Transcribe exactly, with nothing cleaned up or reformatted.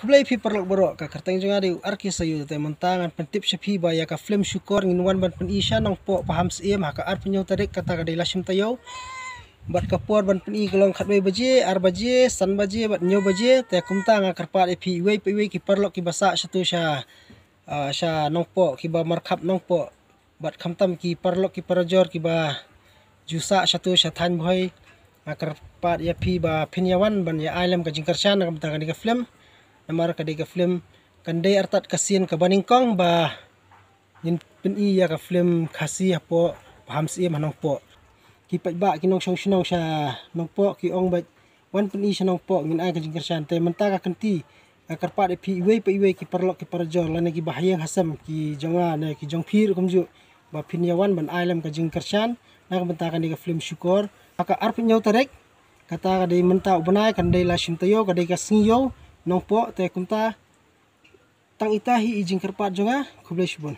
Khublei phi paralok baroh, ka kyrteng jong nga dei u R K Sayu. Te mynta ngan pyntip sha phi ba ïa ka film Shukor ngin wan ban pyni sha Nongpoh Pahamsyiem ha ka arphew hynñiew tarik, kata ka dei la shim taïew. Bad ka por ban pyni ka long khatwei baje, ar baje, san baje bad hynñiew baje. Te kumta nga kyrpad ïa phi iwei pa iwei ki paralok kiba sah shatu sha, ah, sha Nongpoh, kiba markhap Nongpoh, bad khamtam ki paralok ki parajor kiba ju sah shatu sha thaiñ Bhoi, nga kyrpad ïa phi ba phin ïa wan ban ïa ai lem ka jingkyrshan na ka bynta kane ka film. Namar ka dei ka film, kan dei artat ka sien kaba nyngkong ba ngin pyni ïa ka film Khasi hapoh Pahamsyiem ha Nongpoh. Ki paidbah ki nongshong shnong sha Nongpoh ki ong ba wan pyni sha Nongpoh ngin ai ka jingkyrshan. Te mynta ka kynti nga kyrpad ïa phi iwei pa iwei ki paralok ki parajor lane kiba ha ïing ha sem ki jong nga ne ki jong phi ruh kumjuh, ba phin ïa wan ban ai lem ka jingkyrshan na ka bynta kane ka film Shukor. Ha ka arphew hynñiew tarik, kata ka dei mynta u bnai, kan dei la shim taïew, ka dei ka sngi ïew Nongpoh. Te kumta tang ita hi i jingkyrpad jong nga. Khublei shibun.